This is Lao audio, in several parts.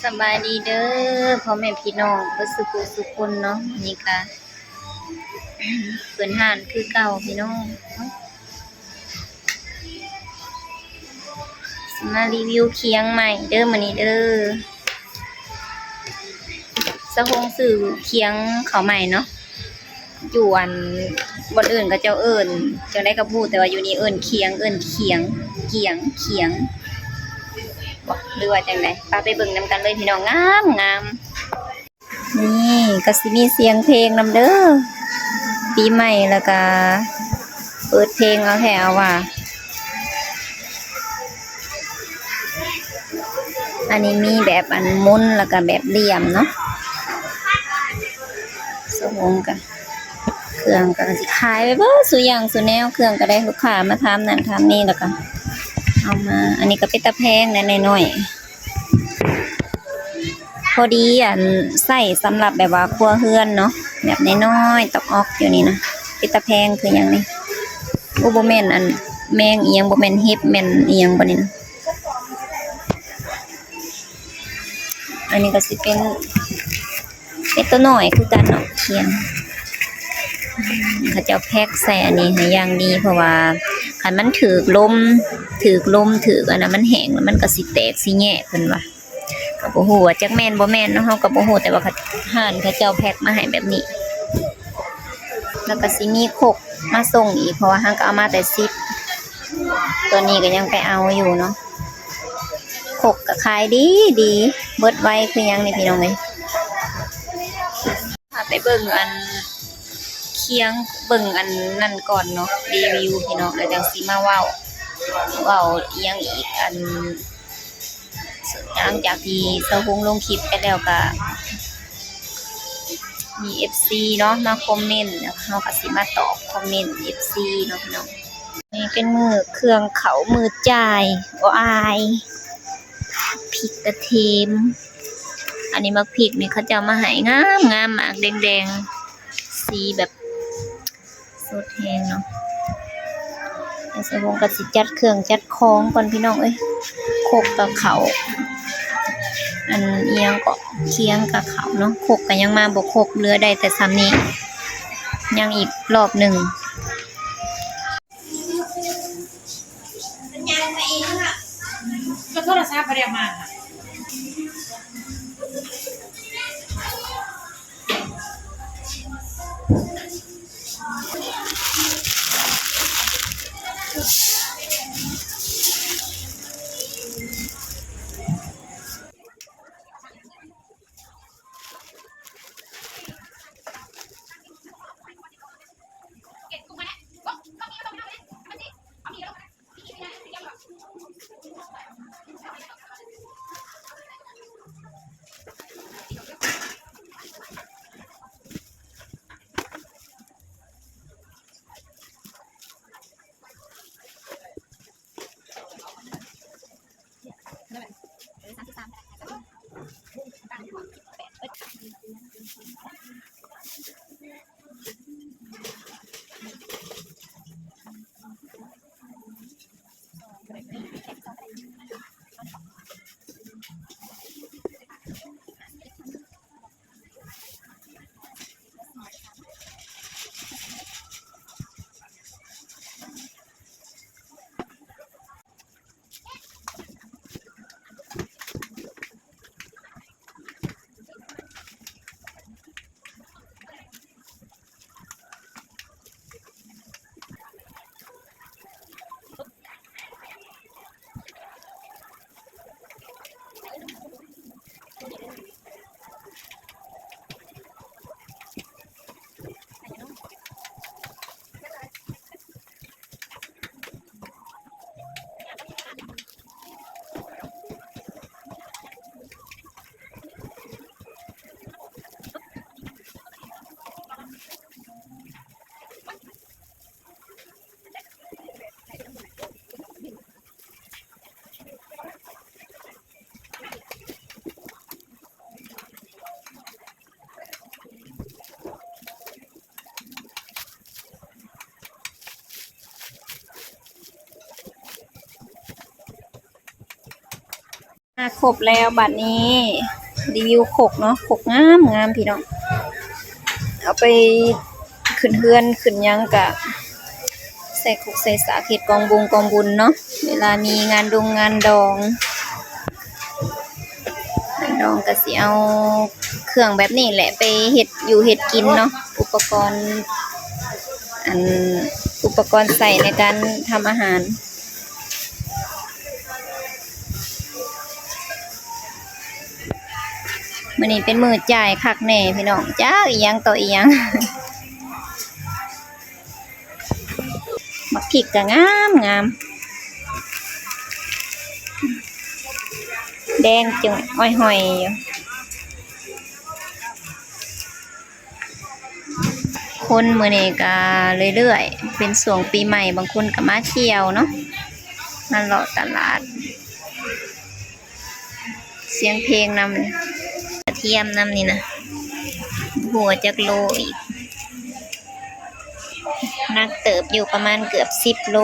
ສະບາຍດີເດີພໍ່ແມ່ພີ່ນ້ອງເບິດສູ່ຜູ້ສູ່ຄົນເນາະ. ນີ້ກະເປີດຮ້ານຄືເກົ່າພີ່ນ້ອງ. ຊິມາຣີວິວຄຽງໃໝ່ເດີມື້ນີ້ເດີ. ສາວຫົງຊື້ຄຽງເຂົ້າໃໝ່ເນາະ. ຢູ່ອັນບ່ອນອື່ນເຂົາເຈົ້າເອີ້ນຈັ່ງໃດກໍບໍ່ຮູ້ ແຕ່ວ່າຢູ່ນີ້ເອີ້ນຄຽງ ເອີ້ນຄຽງ ຄຽງ ຄຽງ ບໍ່ ຫຼືວ່າຈັ່ງໃດ? ປະ ໄປເບິ່ງນຳກັນເລີຍພີ່ນ້ອງ. ງາມໆ. ນີ້ກໍຊິມີສຽງເພງນຳເດີ ປີໃໝ່ ແລ້ວກໍເປີດເພງເອົາແທ້ເອົາວ່າ. ອັນນີ້ມີແບບອັນໝຸນ ແລ້ວກໍແບບຫຼ່ຽມເນາະ. ສະໂພງກະ ເຄື່ອງກະຊິຂາຍໄປເບິດສູ່ຢ່າງສູ່ແນວ. ເຄື່ອງກະໄດ້ ລູກຄ້າມາຖາມນັ້ນຖາມນີ້ ແລ້ວກະເອົາມາ. ອັນນີ້ກະເປັນຕາແພງແດ່ ນ້ອຍໆ ພໍດີອັນໃຊ້ສຳລັບແບບວ່າຄົວເຮືອນເນາະ ແບບນ້ອຍໆ ຕອກອອກຢູ່ນີ້ນະ. ເປັນຕາແພງຄືຫຍັງນີ້? ໂອ້ ບໍ່ແມ່ນອັນແມງອີ່ຫຍັງ ບໍ່ແມ່ນເຫັບ ແມ່ນອີ່ຫຍັງບໍ່ນີ້ນະ? ອັນນີ້ກໍຊິເປັນເປັດຕົວນ້ອຍຄືກັນເນາະ ຄຽງ. ເຂົາເຈົ້າແພັກໃສ່ອັນນີ້ໃຫ້ຢ່າງດີ ເພາະວ່າຄັນມັນຖືກລົມ ຖືກລົມ ຖືກອັນນັ້ນ ມັນແຫ້ງແລ້ວມັນກໍຊິແຕກຊິແຍກເພິ່ນວ່າ. ກໍບໍ່ຮູ້ວ່າຈັກແມ່ນບໍ່ແມ່ນເນາະ ເຮົາກໍບໍ່ຮູ້ ແຕ່ວ່າ ຮ້ານເຂົາເຈົ້າແພັກມາໃຫ້ແບບນີ້. ແລ້ວກໍຊິມີຄົກມາສົ່ງອີກ ເພາະວ່າເຮົາກໍເອົາມາແຕ່ສິບ ຕອນນີ້ກໍຍັງໄປເອົາຢູ່ເນາະ. ຄົກກໍຂາຍດີດີ ເບິດໄວຄືຫຍັງນີ້ພີ່ນ້ອງເອີຍ. ພາໄປເບິ່ງອັນຄຽງ ເບິ່ງອັນນັ້ນກ່ອນເນາະ ຣີວິວພີ່ນ້ອງ ແລ້ວຈັ່ງຊິມາເວົ້າ ເວົ້າອີ່ຫຍັງອີກ ອັນ ຫຼັງຈາກທີ່ສາວຫົງລົງຄລິບໄປແລ້ວ ກະມີເອັຟຊີເນາະມາຄອມເມັນ ແລ້ວເຮົາກະຊິມາຕອບຄອມເມັນເອັຟຊີເນາະພີ່ນ້ອງ. ນີ້ເປັນມື້ເຄື່ອງເຂົ້າ ມື້ຈ່າຍ ໂອອາຍ ພິກກະເທມ. ອັນນີ້ໝາກພິກນີ້ເຂົາເຈົ້າມາໃຫ້ງາມໆ ໝາກແດງໆ ສີແບບສົດແຮງເນາະ. ແລ້ວສາວຫົງກໍຊິຈັດເຄື່ອງຈັດຂອງກ່ອນພີ່ນ້ອງເອີຍ. ຄົກກະເຂົ້າ ອັນອີ່ຫຍັງເກາະ ຄຽງກະເຂົ້າເນາະ. ຄົກກະຍັງມາບໍ່ຄົບ ເຫຼືອໄດ້ແຕ່ສ່ຳນີ້ ຍັງອີກລອບໜຶ່ງ. ກໍໂທລະສັບບໍ່ໄດ້ເອົາມາ. ມາຄົບແລ້ວ ບາດນີ້ຣີວິວຄົກເນາະ ຄົກງາມໆ ພີ່ນ້ອງ ເອົາໄປຂຶ້ນເຮືອນຂຶ້ນຫຍັງກະໃສ່ຄົກໃສ່ສາກ ເຮັດກອງບົງກອງບຸນເນາະ ເວລາມີງານດົງງານດອງ ງານດອງກະຊິເອົາເຄື່ອງແບບນີ້ແຫຼະໄປເຮັດຢູ່ເຮັດກິນເນາະ ອຸປະກອນ ອັນ ອຸປະກອນໃຊ້ໃນການທຳອາຫານ. ມື້ນີ້ເປັນມື້ຈ່າຍຄັກແນ່ພີ່ນ້ອງ ຈັກອີ່ຫຍັງຕໍ່ອີ່ຫຍັງ. ໝາກພິກກະງາມໆ ແດງເຈີ້ອຍຫ້ອຍຢູ່. ຄົນມື້ນີ້ກະເລື້ອຍໆ ເປັນຊ່ວງປີໃໝ່ ບາງຄົນກະມາທ່ຽວເນາະ ມາເລາະຕະຫຼາດ ສຽງເພງນຳ ກະທຽມນຳນີ້ນະ ບໍ່ຮູ້ວ່າຈັກໂລອີກ ໜັກເຕີບຢູ່ ປະມານເກືອບສິບໂລ.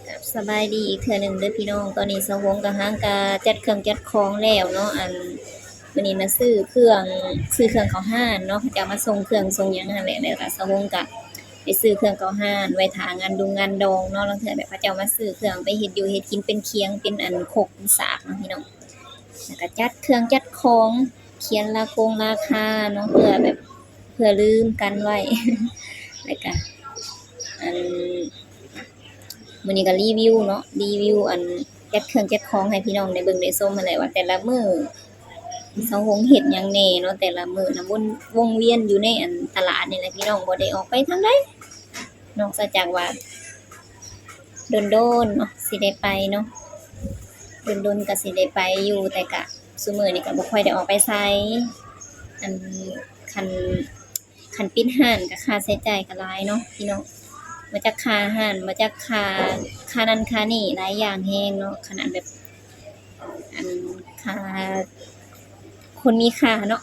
ຄັບ ສະບາຍດີອີກເທື່ອໜຶ່ງເດີພີ່ນ້ອງ. ຕອນນີ້ສາວຫົງກະຫາງກະຈັດເຄື່ອງຈັດຂອງແລ້ວເນາະ. ອັນ ມື້ນີ້ມາຊື້ເຄື່ອງ ຊື້ເຄື່ອງເຂົ້າຮ້ານເນາະ, ເຂົາເຈົ້າມາສົ່ງເຄື່ອງສົ່ງຫຍັງຫັ້ນແຫຼະ. ແລ້ວກະສາວຫົງກະໄປຊື້ເຄື່ອງເຂົ້າຮ້ານໄວ້ຖ້າງານດົງງານດອງເນາະ. ລາງເທື່ອແບບເຂົາເຈົ້າມາຊື້ເຄື່ອງໄປເຮັດຢູ່ເຮັດກິນ ເປັນຄຽງ ເປັນອັນຄົກເປັນສາກເນາະພີ່ນ້ອງ. ແລ້ວກະຈັດເຄື່ອງຈັດຂອງ ຂຽນລາຄົງລາຄາເນາະ ເພື່ອແບບ ເພື່ອລືມກັນໄວ້. ແລ້ວກະ ອັນ ມື້ນີ້ກໍຣີວິວເນາະ ຣີວິວອັນຈັດເຄື່ອງຈັດຂອງໃຫ້ພີ່ນ້ອງໄດ້ເບິ່ງໄດ້ຊົມຫັ້ນແຫຼະ ວ່າແຕ່ລະມື້ສາວຫົງເຮັດຫຍັງແດ່ເນາະ ແຕ່ລະມື້ນະ ວົນ ວົງວຽນຢູ່ໃນອັນຕະຫຼາດນີ້ແຫຼະພີ່ນ້ອງ ບໍ່ໄດ້ອອກໄປທາງໃດ ນອກເສຍຈາກວ່າດົນໆເນາະ ຊິໄດ້ໄປເນາະ ດົນໆກໍຊິໄດ້ໄປຢູ່ ແຕ່ກະຊຸມື້ນີ້ກໍບໍ່ຄ່ອຍໄດ້ອອກໄປໃສ ອັນ ຄັນ ຄັນປິດຮ້ານກໍຄ່າໃຊ້ຈ່າຍກໍຫຼາຍເນາະພີ່ນ້ອງ ບໍ່ຈັກຄ່າຮ້ານ ບໍ່ຈັກຄ່າ ຄ່ານັ້ນຄ່ານີ້ ຫຼາຍຢ່າງແຮງເນາະ ຂະໜາດແບບ ອັນ ຄ່າ ຄົນມີຄ່າເນາະ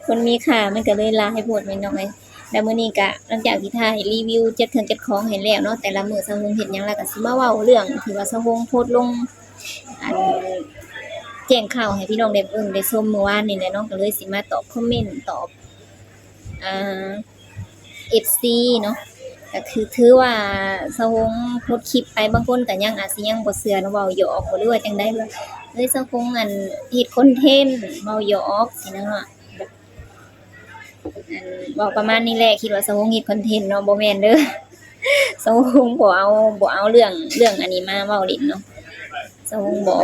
ຄົນມີຄ່າມັນກໍເລີຍຫຼາຍໂພດແມ່ນນ້ອຍ ແລ້ວມື້ນີ້ກະຫຼັງຈາກທີ່ຖ່າຍຣີວິວຈັດເຄື່ອງຈັດຂອງໃຫ້ແລ້ວເນາະ ແຕ່ລະມື້ສາວຫົງເຮັດຫຍັງ ແລ້ວກໍຊິມາເວົ້າເລື່ອງທີ່ວ່າສາວຫົງໂພສລົງ ອັນ ແຈ້ງຂ່າວໃຫ້ພີ່ນ້ອງໄດ້ເບິ່ງໄດ້ຊົມມື້ວານນີ້ແຫຼະເນາະ ກໍເລີຍຊິມາຕອບຄອມເມັນ ຕອບ ອ່າ ເອັຟຊີເນາະ ກໍຄືຖືວ່າສາວຫົງໂພສຄລິບໄປ ບາງຄົນກໍຍັງອາດຊິຍັງບໍ່ເຊື່ອເນາະ ເວົ້າຢອກບໍ່ ຫຼືວ່າຈັ່ງໃດ ວ່າ ເອີຍ ສາວຫົງ ອັນ ເຮັດຄອນເທັນ ເວົ້າຢອກຊີ້ນະ ແບບ ອັນ ເວົ້າປະມານນີ້ແຫຼະ ຄິດວ່າສາວຫົງເຮັດຄອນເທັນເນາະ ບໍ່ແມ່ນເດີ ສາວຫົງບໍ່ເອົາ ບໍ່ເອົາເລື່ອງ ເລື່ອງອັນນີ້ມາເວົ້າຫຼິ້ນເນາະ ສາວຫົງບໍ່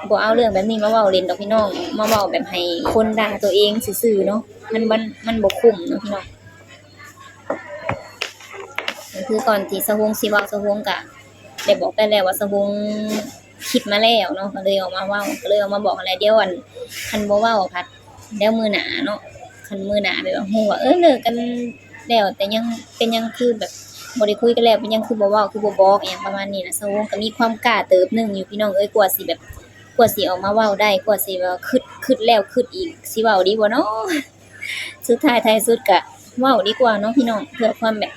ບໍ່ເອົາເລື່ອງແບບນີ້ມາເວົ້າຫຼິ້ນດອກພີ່ນ້ອງ ມາເວົ້າແບບໃຫ້ຄົນດ່າຕົວເອງຊື່ໆເນາະ ມັນ ມັນ ມັນບໍ່ຄຸ້ມເນາະພີ່ນ້ອງ ກໍຄືກ່ອນທີ່ສາວຫົງຊິເວົ້າ ສາວຫົງກະໄດ້ບອກໄປແລ້ວວ່າສາວຫົງຄິດມາແລ້ວເນາະ ກໍເລີຍອອກມາເວົ້າ ກໍເລີຍອອກມາບອກຫັ້ນແຫຼະ ດຽວ ອັນ ຄັນບໍ່ເວົ້າພັດ ດຽວມື້ໜ້າເນາະ ຄັນມື້ໜ້າແບບວ່າຮູ້ວ່າ ເອີ ເລີກກັນແລ້ວ ແຕ່ຍັງ ເປັນຫຍັງຄືແບບບໍ່ໄດ້ຄຸຍກັນແລ້ວ ເປັນຫຍັງຄືບໍ່ເວົ້າ ຄືບໍ່ບອກ ອີ່ຫຍັງປະມານນີ້ນະ ສາວຫົງກໍມີຄວາມກ້າເຕີບໜຶ່ງຢູ່ພີ່ນ້ອງເອີຍ ກວ່າຊິແບບ ກວ່າຊິອອກມາເວົ້າໄດ້ ກວ່າຊິແບບວ່າຄິດ ຄິດແລ້ວຄິດອີກ ຊິເວົ້າດີບໍ່ເນາະ ສຸດທ້າຍທ້າຍສຸດກະເວົ້າດີກວ່າເນາະພີ່ນ້ອງ ເພື່ອຄວາມແບບ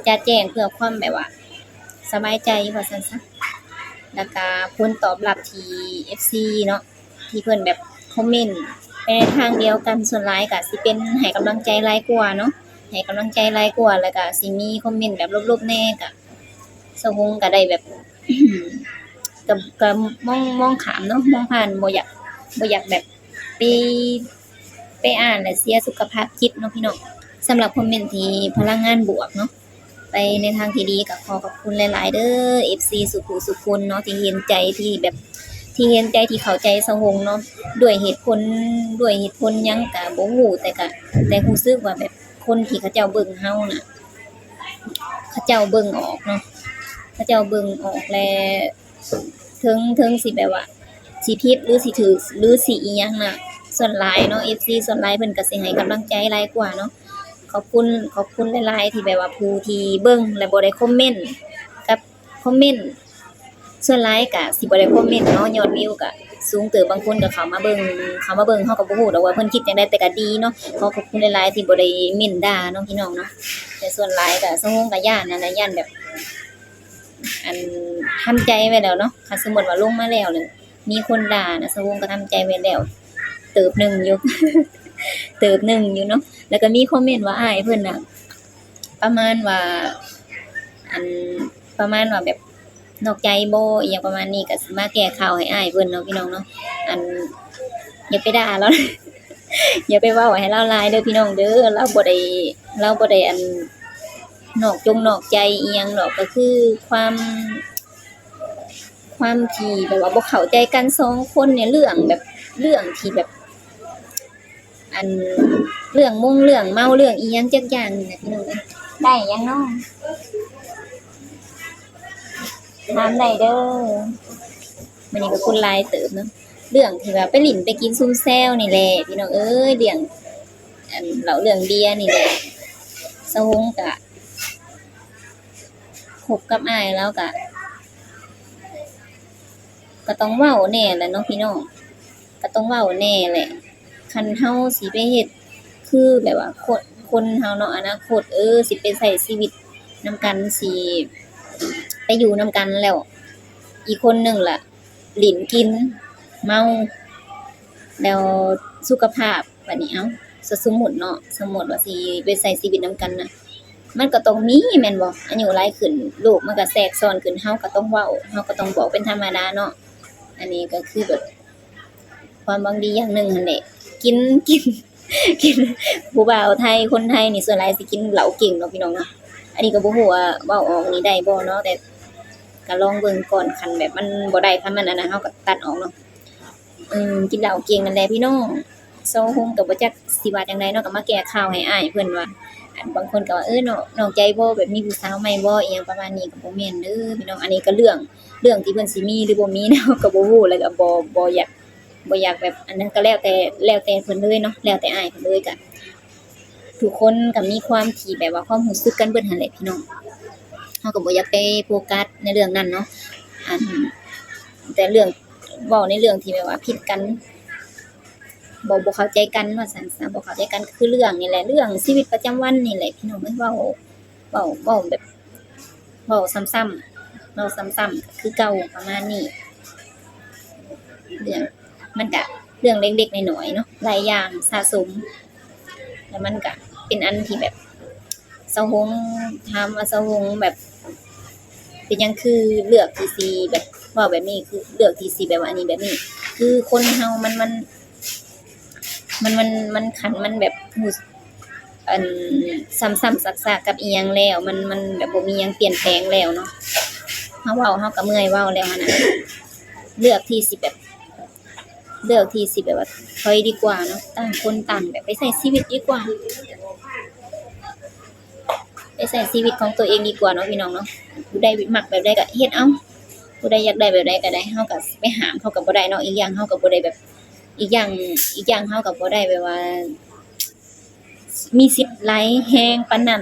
ຈະແຈ້ງ ເພື່ອຄວາມແບບວ່າສະບາຍໃຈວ່າຊັ້ນຊະ ແລ້ວກະຜົນຕອບຮັບທີ່ເອັຟຊີເນາະ ທີ່ເພິ່ນແບບຄອມເມັນໄປໃນທາງດຽວກັນ ສ່ວນຫຼາຍກະຊິເປັນໃຫ້ກຳລັງໃຈຫຼາຍກວ່າເນາະ ໃຫ້ກຳລັງໃຈຫຼາຍກວ່າ ແລ້ວກະຊິມີຄອມເມັນແບບລົບໆແດ່ ກະສາວຫົງກະໄດ້ແບບ ກະ ກະມອງ ມອງຂ້າມເນາະ ມອງຜ່ານ ບໍ່ຢາກ ບໍ່ຢາກແບບໄປ ໄປອ່ານແລ້ວເສຍສຸຂະພາບຈິດເນາະພີ່ນ້ອງ ສຳລັບຄອມເມັນທີ່ພະລັງງານບວກເນາະ ໄປໃນທາງທີ່ດີ ກໍຂໍຂອບຄຸນຫຼາຍໆເດີ ເອັຟຊີ ສູ່ຜູ້ສູ່ຄົນເນາະ ທີ່ເຫັນໃຈ ທີ່ແບບ ທີ່ເຫັນໃຈ ທີ່ເຂົ້າໃຈສາວຫົງເນາະ ດ້ວຍເຫດຜົນ ດ້ວຍເຫດຜົນຫຍັງກໍບໍ່ຮູ້ ແຕ່ກໍ ແຕ່ຮູ້ສຶກວ່າແບບຄົນທີ່ເຂົາເຈົ້າເບິ່ງເຮົານະ ເຂົາເຈົ້າເບິ່ງອອກເນາະ ເຂົາເຈົ້າເບິ່ງອອກ ແລະ ເຖິງ ເຖິງຊິແບບວ່າ ຊິຜິດ ຫຼື ຊິຖືກ ຫຼື ຊິອີ່ຫຍັງນະ ສ່ວນຫຼາຍເນາະ ເອັຟຊີ ສ່ວນຫຼາຍເພິ່ນກໍຊິໃຫ້ກຳລັງໃຈຫຼາຍກວ່າເນາະ ຂອບຄຸນ ຂອບຄຸນຫຼາຍໆ ທີ່ແບບວ່າຜູ້ທີ່ເບິ່ງ ແລະ ບໍ່ໄດ້ຄອມເມັນ ກັບຄອມເມັນ ສ່ວນຫຼາຍກະຊິບໍ່ໄດ້ຄອມເມັນເນາະ ຍອດວິວກະສູງເຕີບ ບາງຄົນກະເຂົ້າມາເບິ່ງ ເຂົ້າມາເບິ່ງ ເຮົາກໍບໍ່ຮູ້ດອກວ່າເພິ່ນຄິດຈັ່ງໃດ ແຕ່ກະດີເນາະ ຂໍຂອບຄຸນຫຼາຍໆ ທີ່ບໍ່ໄດ້ເມັນດ່າເນາະ ພີ່ນ້ອງເນາະ ແຕ່ສ່ວນຫຼາຍກະສາວຫົງກະຢ້ານຫັ້ນນະ ຢ້ານແບບ ອັນ ທຳໃຈໄວ້ແລ້ວເນາະ ຄັນສົມມຸດວ່າລົງມາແລ້ວນີ້ ມີຄົນດ່ານະ ສາວຫົງກໍທຳໃຈໄວ້ແລ້ວ ເຕີບໜຶ່ງຢູ່ ເຕີບໜຶ່ງຢູ່ເນາະ ແລ້ວກໍມີຄອມເມັນວ່າອ້າຍເພິ່ນນະ ປະມານວ່າ ອັນ ປະມານວ່າແບບນອກໃຈບໍ່ ອີ່ຫຍັງປະມານນີ້ ກໍຊິມາແກ້ຂ່າວໃຫ້ອ້າຍເພິ່ນເນາະ ພີ່ນ້ອງເນາະ ອັນ ຢ່າໄປດ່າລາວ ຢ່າໄປເວົ້າໃຫ້ລາວຫຼາຍເດີພີ່ນ້ອງເດີ ລາວບໍ່ໄດ້ ລາວບໍ່ໄດ້ ອັນ ນອກຈົງນອກໃຈອີ່ຫຍັງດອກ ກໍຄືຄວາມ ຄວາມທີ່ແບບວ່າບໍ່ເຂົ້າໃຈກັນສອງຄົນນີ້ ເລື່ອງແບບ ເລື່ອງທີ່ແບບ ອັນ ເລື່ອງມົງເລື່ອງເມົາ ເລື່ອງອີ່ຫຍັງຈັກຢ່າງນີ້ແຫຼະພີ່ນ້ອງເອີຍ ໄດ້ຫຍັງເນາະ ຖາມໄດ້ເດີ ມື້ນີ້ກໍຄົນຫຼາຍເຕີບເນາະ ເລື່ອງທີ່ວ່າໄປຫຼິ້ນໄປກິນຊຸມແຊວນີ້ແຫຼະ ພີ່ນ້ອງເອີຍ ເລື່ອງ ອັນ ເຫຼົ້າເລື່ອງເບຍນີ້ແຫຼະ ສາວຫົງກະ ຄົບກັບອ້າຍລາວກະ ກໍຕ້ອງເວົ້າແດ່ແຫຼະເນາະພີ່ນ້ອງ ກໍຕ້ອງເວົ້າແດ່ແຫຼະ ຄັນເຮົາຊິໄປເຮັດ ຄືແບບວ່າຄົນ ຄົນເຮົາເນາະ ອະນາຄົດ ເອີ ຊິໄປໃຊ້ຊີວິດນຳກັນ ຊິໄປຢູ່ນຳກັນແລ້ວ ອີກຄົນໜຶ່ງລະຫຼິ້ນກິນເມົາ ແລ້ວສຸຂະພາບ ບາດນີ້ ເອົ້າ ສົມມຸດເນາະ ສົມມຸດວ່າຊິໄປໃຊ້ຊີວິດນຳກັນນະ ມັນກໍຕ້ອງມີແມ່ນບໍ່? ອາຍຸຫຼາຍຂຶ້ນ ໂລກມັນກໍແຊກຊ້ອນຂຶ້ນ ເຮົາກໍຕ້ອງເວົ້າ ເຮົາກໍຕ້ອງບອກເປັນທຳມະດາເນາະ ອັນນີ້ກໍຄືແບບຄວາມຫວັງດີຢ່າງໜຶ່ງຫັ້ນແຫຼະ ກິນ ກິນ ກິນ ຜູ້ບ່າວໄທ ຄົນໄທນີ້ສ່ວນຫຼາຍຊິກິນເຫຼົ້າເກັ່ງເນາະພີ່ນ້ອງເນາະ. ອັນນີ້ກໍບໍ່ຮູ້ວ່າເວົ້າອອກນີ້ໄດ້ບໍ່ເນາະ ແຕ່ກໍລອງເບິ່ງກ່ອນ ຄັນແບບມັນບໍ່ໄດ້ ຄັນມັນອັນນັ້ນ ເຮົາກໍຕັດອອກເນາະ. ເອີ ກິນເຫຼົ້າເກັ່ງນັ້ນແຫຼະພີ່ນ້ອງ. ຊາວຫົງກໍບໍ່ຈັກຊິວ່າຈັ່ງໃດເນາະ ກໍມາແກ້ຂ່າວໃຫ້ອ້າຍເພິ່ນວ່າ ອັນບາງຄົນກໍວ່າ ເອີ ນອກ ນອກໃຈບໍ່ ແບບມີຜູ້ສາວໃໝ່ບໍ່ ອີ່ຫຍັງປະມານນີ້ ກໍບໍ່ແມ່ນເດີພີ່ນ້ອງ. ອັນນີ້ກໍເລື່ອງ ເລື່ອງທີ່ເພິ່ນຊິມີ ຫຼື ບໍ່ມີເນາະ ກໍບໍ່ຮູ້ ແລ້ວກໍບໍ່ ບໍ່ຢາກ ບໍ່ຢາກແບບອັນນັ້ນ ກໍແລ້ວແຕ່ ແລ້ວແຕ່ເພິ່ນເລີຍເນາະ ແລ້ວແຕ່ອ້າຍເພິ່ນເລີຍ. ກໍທຸກຄົນກໍມີຄວາມທີ່ແບບວ່າ ຄວາມຮູ້ສຶກກັນເບິດຫັ້ນແຫຼະພີ່ນ້ອງ. ເຮົາກໍບໍ່ຢາກໄປໂຟກັສໃນເລື່ອງນັ້ນເນາະ ອັນ ແຕ່ເລື່ອງ ເວົ້າໃນເລື່ອງທີ່ແບບວ່າຜິດກັນ ບໍ່ ບໍ່ເຂົ້າໃຈກັນວ່າຊັ້ນຊະ. ບໍ່ເຂົ້າໃຈກັນກໍຄືເລື່ອງນີ້ແຫຼະ ເລື່ອງຊີວິດປະຈຳວັນນີ້ແຫຼະພີ່ນ້ອງເອີຍ. ເວົ້າ ເວົ້າ ເວົ້າແບບ ເວົ້າຊ້ຳໆ ເວົ້າຊ້ຳໆຄືເກົ່າ ປະມານນີ້. ເລື່ອງ ມັນກະເລື່ອງເລັກໆນ້ອຍໆເນາະ ຫຼາຍຢ່າງສະສົມ ແລ້ວມັນກະເປັນອັນທີ່ແບບ ຊາວຫົງ ຖາມວ່າຊາວຫົງແບບ ເປັນຫຍັງຄືເລືອກທີ່ຊິແບບ ເວົ້າແບບນີ້ ຄືເລືອກທີ່ຊິແບບວ່າອັນນີ້ແບບນີ້ ຄືຄົນເຮົາມັນ ມັນ ມັນ ມັນ ມັນ ຄັນມັນແບບຮູ້ ອັນ ຊ້ຳໆຊາກໆກັບອີ່ຫຍັງແລ້ວ ມັນ ມັນແບບບໍ່ມີຫຍັງປ່ຽນແປງແລ້ວເນາະ. ເຮົາເວົ້າ ເຮົາກໍເມື່ອຍເວົ້າແລ້ວຫັ້ນນະ ເລືອກທີ່ຊິແບບ ເລືອກທີ່ຊິແບບວ່າຖອຍດີກວ່າເນາະ ຕ່າງຄົນຕ່າງແບບໄປໃຊ້ຊີວິດດີກວ່າ ໄປໃຊ້ຊີວິດຂອງຕົວເອງດີກວ່າເນາະພີ່ນ້ອງເນາະ. ຜູ້ໃດມັກແບບໃດກໍເຮັດເອົາ ຜູ້ໃດຢາກໄດ້ແບບໃດກໍໄດ້ ເຮົາກໍໄປຫ້າມເຂົາກໍບໍ່ໄດ້ເນາະ. ອີກຢ່າງເຮົາກໍບໍ່ໄດ້ແບບ ອີກຢ່າງ ອີກຢ່າງເຮົາກໍບໍ່ໄດ້ແບບວ່າ ມີສິດຫຼາຍແຮງປານນັ້ນ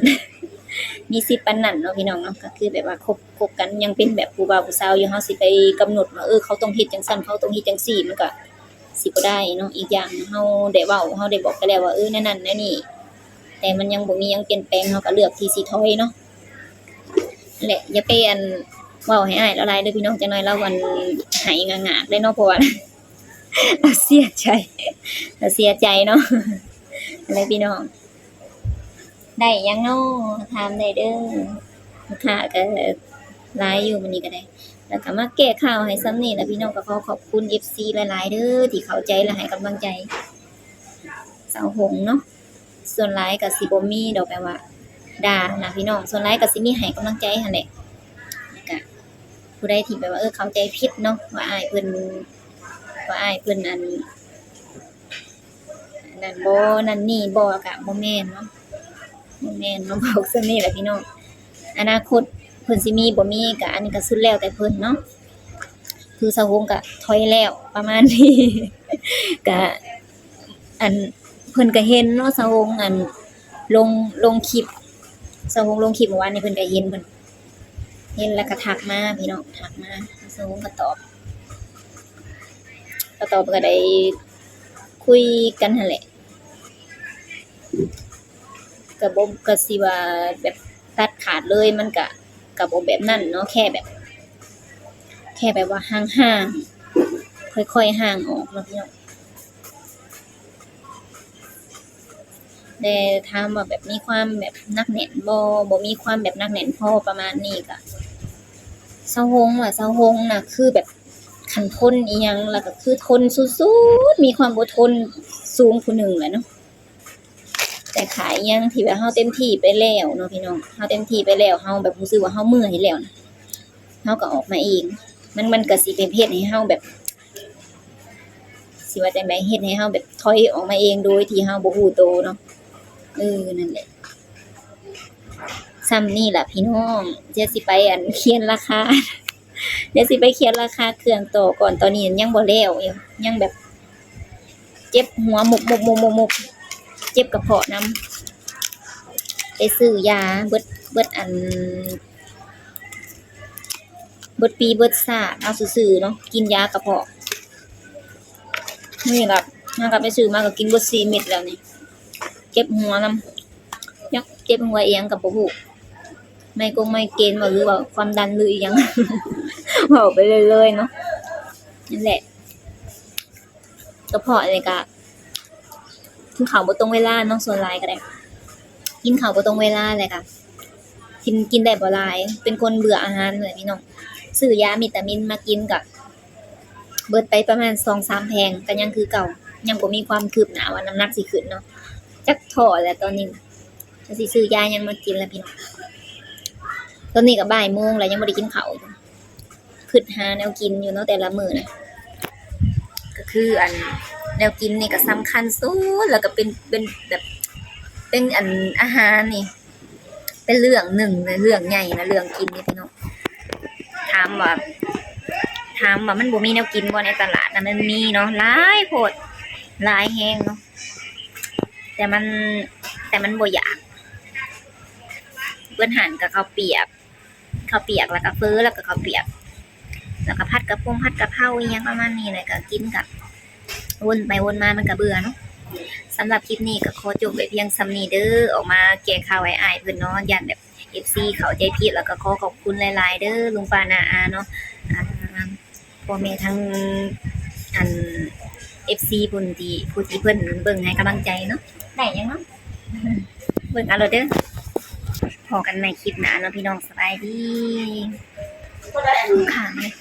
ມີສິດປານນັ້ນເນາະພີ່ນ້ອງເນາະ. ກໍຄືແບບວ່າຄົບ ຄົບກັນຍັງເປັນແບບຜູ້ບ່າວຜູ້ສາວຢູ່ ເຮົາຊິໄປກຳນົດວ່າ ເອີ ເຂົາຕ້ອງເຮັດຈັ່ງຊັ້ນ ເຂົາຕ້ອງເຮັດຈັ່ງຊີ້ ມັນກໍຊິບໍ່ໄດ້ເນາະ. ອີກຢ່າງເຮົາໄດ້ເວົ້າ ເຮົາໄດ້ບອກໄປແລ້ວວ່າ ເອີ ແນວນັ້ນແນວນີ້ ແຕ່ມັນຍັງບໍ່ມີຫຍັງປ່ຽນແປງ ເຮົາກໍເລືອກທີ່ຊິຖອຍເນາະ. ແຫຼະ ຢ່າໄປ ອັນ ເວົ້າໃຫ້ອ້າຍລາວຫຼາຍເດີພີ່ນ້ອງ ຈັກໜ້ອຍລາວ ອັນ ໄຫ້ງາກໆເດ້ເນາະ ເພາະວ່າ ລາວເສຍໃຈ ລາວເສຍໃຈເນາະ. ຫັ້ນແຫຼະພີ່ນ້ອງ ໄດ້ຫຍັງເນາະ ຖາມໄດ້ເດີ ລູກຄ້າກໍຫຼາຍຢູ່ມື້ນີ້ກໍໄດ້ ແລ້ວກໍມາແກ້ຂ່າວໃຫ້ສ່ຳນີ້ລະພີ່ນ້ອງ. ກໍຂໍຂອບຄຸນເອັຟຊີຫຼາຍໆເດີ ທີ່ເຂົ້າໃຈ ແລະ ໃຫ້ກຳລັງໃຈສາວຫົງເນາະ. ສ່ວນຫຼາຍກໍຊິບໍ່ມີດອກແບບວ່າດ່ານະພີ່ນ້ອງ ສ່ວນຫຼາຍກໍຊິມີໃຫ້ກຳລັງໃຈຫັ້ນແຫຼະ. ແລ້ວກະຜູ້ໃດທີ່ແບບວ່າ ເອີ ເຂົ້າໃຈຜິດເນາະ ວ່າອ້າຍເພິ່ນ ວ່າອ້າຍເພິ່ນ ອັນ ນັ້ນບໍ່ ນັ້ນນີ້ບໍ່ ກະບໍ່ແມ່ນເນາະ ບໍ່ແມ່ນເນາະ. ບອກສ່ຳນີ້ແຫຼະພີ່ນ້ອງ ອະນາຄົດເພິ່ນຊິມີບໍ່ມີ ກະອັນນີ້ກະສຸດແລ້ວແຕ່ເພິ່ນເນາະ. ຄືສາວຫົງກະຖອຍແລ້ວປະມານນີ້ ກະ ອັນ ເພິ່ນກໍເຫັນເນາະ ສາວຫົງ ອັນ ລົງ ລົງຄລິບ ສາວຫົງລົງຄລິບມື້ວານນີ້ ເພິ່ນກໍເຫັນ ເພິ່ນເຫັນແລ້ວກໍທັກມາພີ່ນ້ອງ ທັກມາ ສາວຫົງກໍຕອບ ກໍຕອບ ກໍໄດ້ຄຸຍກັນຫັ້ນແຫຼະ. ກໍບໍ່ ກໍຊິວ່າແບບຕັດຂາດເລີຍ ມັນກະ ກໍບໍ່ແບບນັ້ນເນາະ ແຄ່ແບບ ແຄ່ແບບວ່າຫ່າງໆ ຄ່ອຍໆຫ່າງອອກເນາະພີ່ນ້ອງ. ແຕ່ຖາມວ່າແບບມີຄວາມແບບໜັກແໜ້ນບໍ່ ບໍ່ມີຄວາມແບບໜັກແໜ້ນພໍປະມານນີ້ ກະສາວຫົງວ່າ ສາວຫົງນະ ຄືແບບຄັນທົນອີ່ຫຍັງ ແລ້ວກໍຄືທົນສຸດໆ ມີຄວາມອົດທົນສູງຜູ້ໜຶ່ງແຫຼະເນາະ. ແຕ່ຂາດອີ່ຫຍັງທີ່ແບບເຮົາເຕັມທີ່ໄປແລ້ວເນາະພີ່ນ້ອງ ເຮົາເຕັມທີ່ໄປແລ້ວ ເຮົາແບບຮູ້ສຶກວ່າເຮົາເມື່ອຍແລ້ວນະ ເຮົາກໍອອກມາເອງ ມັນ ມັນກໍຊິເປັນເຮັດໃຫ້ເຮົາແບບ ຊິວ່າຈັ່ງໃດ ເຮັດໃຫ້ເຮົາແບບຖອຍອອກມາເອງໂດຍທີ່ເຮົາບໍ່ຮູ້ໂຕເນາະ. ເອີ ນັ້ນແຫຼະ ສ່ຳນີ້ລະພີ່ນ້ອງ ດຽວຊິໄປ ອັນ ຂຽນລາຄາ ດຽວຊິໄປຂຽນລາຄາເຄື່ອງຕໍ່ກ່ອນ ຕອນນີ້ຍັງບໍ່ແລ້ວຢູ່ ຍັງແບບເຈັບຫົວມຸບໆໆໆ ເຈັບກະເພາະນຳ ໄປຊື້ຢາເບິດ ເບິດ ອັນ ເບິດປີເບິດຊາດເອົາຊື່ໆເນາະ ກິນຢາກະເພາະ. ນີ້ລະ ຫາກໍໄປຊື້ມາກໍກິນເບິດສີ່ເມັດແລ້ວນີ້ ເຈັບຫົວນຳ ຈັກເຈັບຫົວອີ່ຫຍັງກໍບໍ່ຮູ້ ໄມກົງໄມເກນບໍ່ ຫຼືວ່າຄວາມດັນ ຫຼືອີ່ຫຍັງ ເວົ້າໄປເລື້ອຍໆເນາະ. ນັ້ນແຫຼະ ກະເພາະນີ້ກະ ກິນເຂົ້າບໍ່ຕົງເວລາເນາະ ສ່ວນຫຼາຍກໍໄດ້ ກິນເຂົ້າບໍ່ຕົງເວລາ ແລ້ວກະກິນ ກິນໄດ້ບໍ່ຫຼາຍ ເປັນຄົນເບື່ອອາຫານແຫຼະພີ່ນ້ອງ. ຊື້ຢາວິຕາມິນມາກິນກະເບິດໄປປະມານສອງສາມແຜງ ກະຍັງຄືເກົ່າ ຍັງບໍ່ມີຄວາມຄືບໜ້າວ່ານ້ຳໜັກຊິຂຶ້ນເນາະ. ຈັກທໍ່ແລ້ວຕອນນີ້ ຈະຊິຊື້ຢາຫຍັງມາກິນລະພີ່ນ້ອງ. ຕອນນີ້ກໍບ່າຍໂມງແລ້ວ ຍັງບໍ່ໄດ້ກິນເຂົ້າຢູ່ ຄິດຫາແນວກິນຢູ່ເນາະ ແຕ່ລະມື້ນະ. ກໍຄືອັນ ແນວກິນນີ້ກໍສຳຄັນສຸດ ແລ້ວກໍເປັນ ເປັນແບບ ເປັນອັນ ອາຫານນີ້ ເປັນເລື່ອງໜຶ່ງເລີຍ ເລື່ອງໃຫຍ່ນະ ເລື່ອງກິນນີ້ພີ່ນ້ອງ. ຖາມວ່າ ຖາມວ່າມັນບໍ່ມີແນວກິນບໍ່ໃນຕະຫຼາດນະ? ມັນມີເນາະ ຫຼາຍໂພດ ຫຼາຍແຮງເນາະ ແຕ່ມັນ ແຕ່ມັນບໍ່ຢາກ. ເພິ່ນຫັ້ນກໍເຂົ້າປຽກ ເຂົ້າປຽກ ແລ້ວກໍເຝີ ແລ້ວກໍເຂົ້າປຽກ ແລ້ວກໍຜັດກະພົງ ຜັດກະເພົາ ອີ່ຫຍັງປະມານນີ້ແຫຼະ ກໍກິນ ກໍວົນໄປວົນມາ ມັນກໍເບື່ອເນາະ. ສຳລັບຄລິບນີ້ກໍຂໍຈົບໄວ້ພຽງສ່ຳນີ້ເດີ ອອກມາແກ້ຂ່າວໃຫ້ອ້າຍເພິ່ນເນາະ ຢ້ານແບບ ເອັຟຊີ ເຂົ້າໃຈຜິດ ແລ້ວກໍຂໍຂອບຄຸນຫຼາຍໆເດີ ລຸງປ້ານ້າອາເນາະ ອ່າ ພໍ່ແມ່ທັງ ອັນ ເອັຟຊີ ພຸ້ນທີ່ ຜູ້ທີ່ເພິ່ນເບິ່ງໃຫ້ກຳລັງໃຈເນາະ. ໄດ້ຫຍັງເນາະ ເບິ່ງເອົາໂລດເດີ. ພໍ້ກັນໃໝ່ຄລິບໜ້າເນາະພີ່ນ້ອງ ສະບາຍດີ. ຂ້າງເລີຍ